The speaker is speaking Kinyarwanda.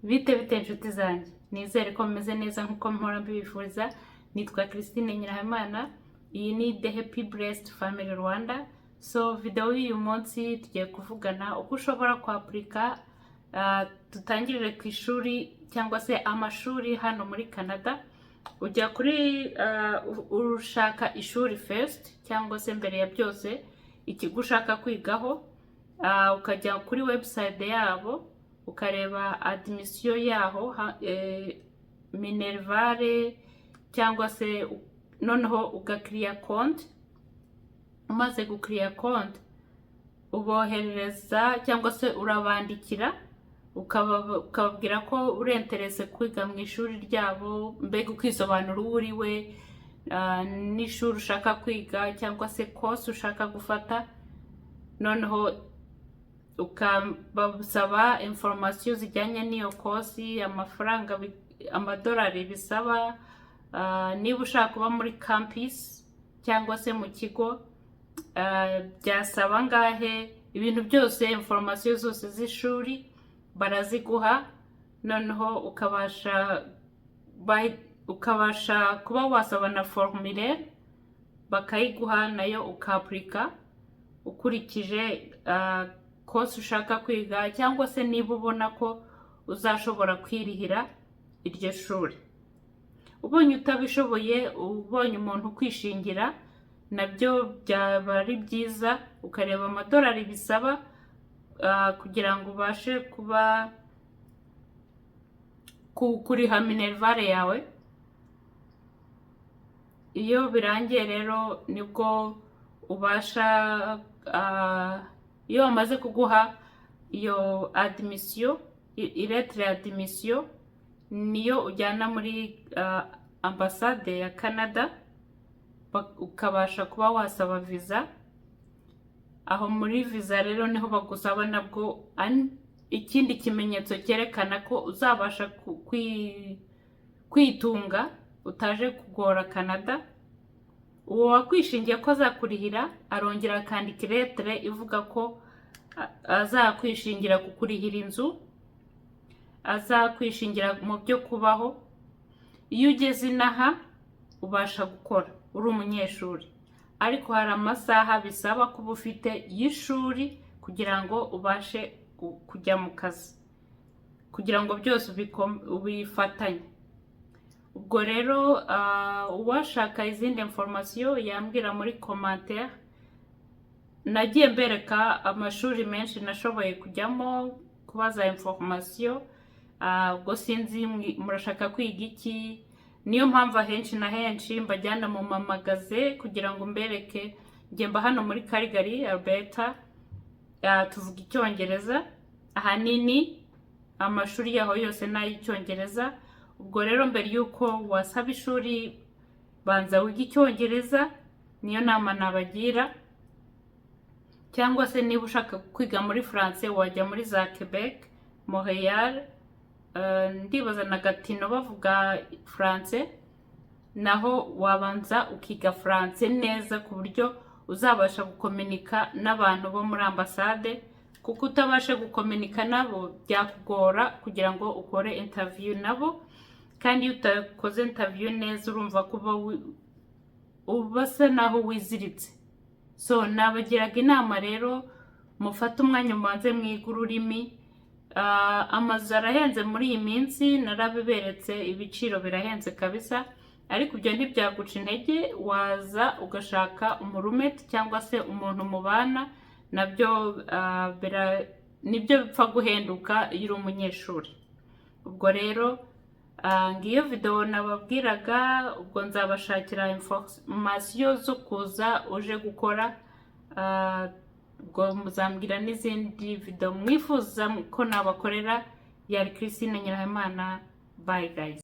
Bite bite, inshuti zanjye? Nizere ko mumeze neza nk'uko mpora mbibifuriza. Nitwa Christine Nyirahamana, iyi ni The Happy Blessed Family Rwanda. So video y'uyu munsi tugiye kuvugana uko ushobora kwapurika. Dutangirire ku ishuri cyangwa se amashuri hano muri Canada. Ujya kuri ushaka ishuri first, cyangwa se mbere ya byose ikigo ushaka kwigaho, ukajya kuri website yabo, ukareba admission yaho, minerval, cyangwa se noneho ugakiriya konti. Umaze gukiriya konti, uboherereza cyangwa se urabandikira, ukababwira ko uri intéressé kwiga mu ishuri ryabo, mbega ukisobanura uwo uri we n'ishuri ushaka kwiga cyangwa se course ushaka gufata. Noneho ukabasaba information zijyanye n'iyo course, amafaranga, amadolari bisaba, niba ushaka kuba muri campus cyangwa se mu kigo, byasaba angahe, ibintu byose, information zose z'ishuri baraziguha. Noneho ukabasha kuba wasaba na formulaire, bakayiguha, nayo ukapurika ukurikije course ushaka kwiga, cyangwa se niba ubona ko uzashobora kwirihira iryo shuri. Ubonye utabishoboye, ubonye umuntu ukwishingira, nabyo byaba ari byiza, ukareba amadolari bisaba kugira ngo ubashe kuba kuriha minerval yawe. Iyo birangiye rero, nibwo ubasha, iyo bamaze kuguha iyo admission, lettre ya admission, niyo ujyana muri ambasade ya Canada, ukabasha kuba wasaba visa. Aho muri visa rero niho bagusaba nabwo ikindi kimenyetso cyerekana ko uzabasha kwitunga, utaje kugora Canada. Uwo wakwishingiye ko azakurihira arongera akandika ilettre ivuga ko azakwishingira kukurihira inzu, azakwishingira mu byo kubaho. Iyo ugeze inaha ubasha gukora uri umunyeshuri, ariko hari amasaha bisaba kuba ufite y'ishuri kugira ngo ubashe kujya mu kazi, kugira ngo byose ubifatanye. Ubwo rero uwashaka izindi information yambwira muri commentaire. Nagiye mbereka amashuri menshi nashoboye kujyamo kubaza information. Ubwo sinzi murashaka kwiga iki. Niyo mpamvu ahenshi na henshi mbajyana mu mamagaze kugira ngo mbereke. Njye mba hano muri Calgary, Alberta, tuvuga Icyongereza ahanini, amashuri yaho yose ni ay'Icyongereza. Ubwo rero mbere y'uko wasaba ishuri, banza wige Icyongereza, niyo nama nabagira. Cyangwa se niba ushaka kwiga muri France, wajya muri za Quebec, Montreal, ndibaza na Gatineau bavuga France. Naho wabanza ukiga France neza ku buryo uzabasha gukominika n'abantu bo muri ambasade, kuko utabasha gukominika nabo byakugora kugira ngo ukore interview nabo. Kandi iyo utakoze interview neza, urumva ko uba usa naho wiziritse. So nabagiraga inama rero, mufate umwanya mubanze mwige ururimi. Amazu arahenze muri iyi minsi, narabiberetse, ibiciro birahenze kabisa, ariko ibyo ntibyaguca intege. Waza ugashaka umuroommate cyangwa se umuntu mubana, nabyo nibyo bipfa guhenduka iyo uri umunyeshuri. Ubwo rero ngiyo video nababwiraga. Ubwo nzabashakira information zo kuza uje gukora. Ubwo muzambwira n'izindi video mwifuza ko nabakorera. Yari Christine Nyirahabimana. Bye guys.